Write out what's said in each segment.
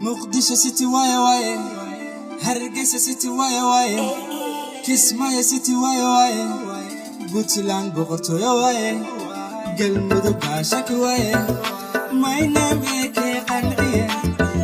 Muqdisho City waaye waaye, Hargeysa City waaye waaye, Kismaayo City waaye waaye, Puntland boqortooyo waaye, Galmudug baashaki waaye. My name AK Qanciye,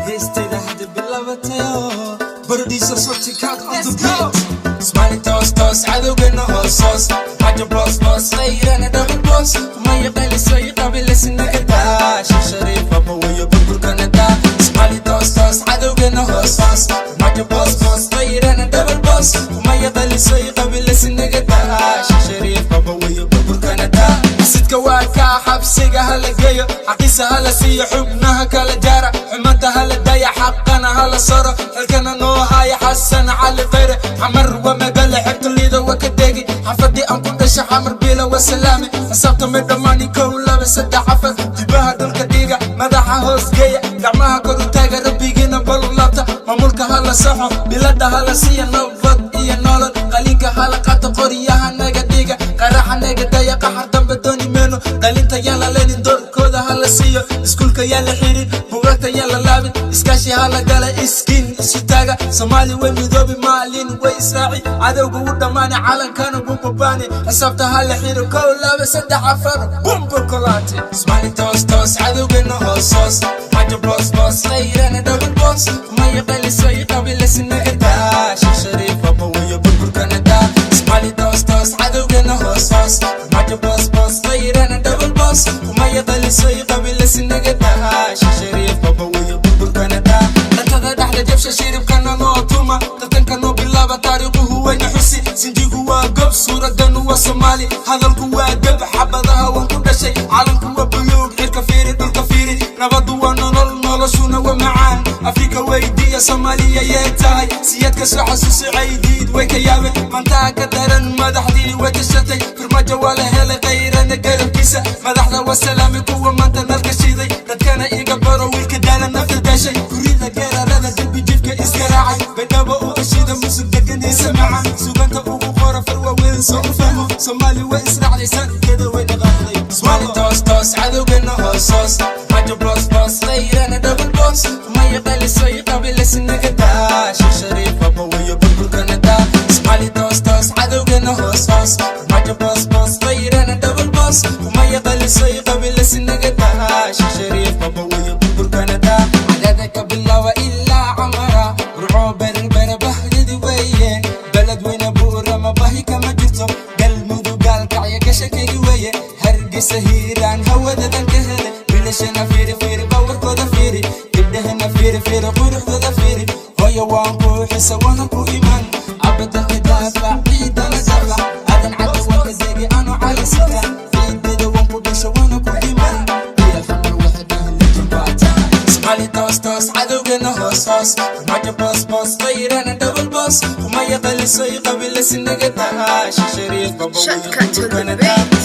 heestayda hadda bilabatayo. Producer Sulti Cat on the beat. Smiley toos toos, cadowgana hoos hoos. Majo boss boss, qayrana double boss. Maya qalisay qabilasinaga daa. Sheekh Shariif aba wayo, burburkana daa. Smiley toos toos, cadowgana hoos hoos. Majo boss boss, qayrana double boss. Maya qalisay qabilasinaga daa. Sheekh Shariif aba wayo, burburkana daa. Sidka waa kaa, xabsiga hala geeyo, xaqiisa hala siiyo, xubnaha kala jaara, xumanta hala daya, xaqana hala soro, xilkana noo haya Xasan Cali Khayre. Xamar waa magaala xebta liida, waa ka degi xafadii aan ku dhashay. Xamar bila waa salaame, xisaabta may dhammaani. Kow, laba, saddex, afar, dibaha dhulka dhiiga, madaxa hoos geeya, gacmaha kor u taaga, rabbigiina balu laabta. Maamulka hala saxo, bilada hala siiya, nabad iyo nolol. Qalinka hala qaato, qoryaha naga dhiga, qaraxa naga daya, qaxar dambe dooni meeno. Qalinta yaan la leenin, doorkooda hala siiyo, iskuulka yaan la xirin, buugagta yaan la laabin, iskaashi hala gala, iskiin isu taaga. Soomaali way midoobi, maalin way israaci, cadowga u dhammaani, calankana wuu babaani. Xisaabta hala xiro: kow, laba, saddex, afar, bumba kolaate. Soomaali toos toos, cadowgana hoos hoos. Majo boss boss, qayrana double boss. Maya qalisay qabilasinaga daa. Sheekh Shariif aba wayo, burburkana daa. Soomaali toos toos, cadowgana hoos hoos. Majo boss boss, qayrana double boss. Maya qalisay qabilasinaga daa. Sheekh Shariif aba wayo, burburkana daa. Dhatada dhexda jabsha, shiribkana noo tuma, tartanka noo bilaaba, taariikhuhu wayna xusi. Sinjigu waa gob, suuradanu waa Soomaali, hadalku waa gab, xabadaha waan ku dhashay. Calanku waa buluug, cirka fiiri, dhulka fiiri, nabadu waa nolol, noloshuna waa macaan. Afrika weydiiya, Soomaaliya yee tahay? Siyaadka soo xasuusi, Caydiid way ka yaabeen, mantaha ka daran. Madaxdii way tashatay, Farmaajo waa la helay, Qayrana garabkiisa. Madaxda waa salaamay, kuwa maanta nalka shiday. Dadkana iga baro, wiilka daala, nafta dashay, gurida geerarada, derbi jifka iskaraacay, Baydhabo uga shida, musug deganiisa macan, suganta ugu qora far waaweyn soo u fahmo. Soomaali way israacday, sankeeda way dhaqaaqday. Soomaali toos toos, cadowgana hoos hoos. Majo boss boss, qayrana double boss. Maya qalisay qabilasinaga daa. Sheekh Shariif aba wayo, burburkana daa. Soomaali toos toos, cadowgana hoos hoos. Majo boss boss, qayrana double boss. Maya qalisay qabilasinaga daa. Sheekh Shariif aba wayo, burburkana daa. Cadada ka bilaaba ilaa Camara, Burco, Berbera, bahdidi weeye, Beledweyne, Buurama, bahi kama jirto, Galmudug, Gaalkacyo, gashakaygi weeye, Hargeysa, Hiiraan, hawadadan ka hele. Bilashana fiiri fiiri, bawarkooda fiiri, gabdhahana fiiri fiiri, quruxdooda fiiri. Hooyo waan ku xisa, waana ku iman, abadalka daafac, ciidana daafac. Aadan Cadda waan ka degi, ano cali sita, ciidada waan ku dhasho, waana ku iman. Ciyaal Xamar waxay dhahan legend baa tahay. Soomaali toos toos, cadowgana hoos hoos. Majo boss boss, qayrana double boss. Maya qalisay qabilasinaga daa. Sheekh Shariif aba wayo, Shortcut to the burburkana daa. beat.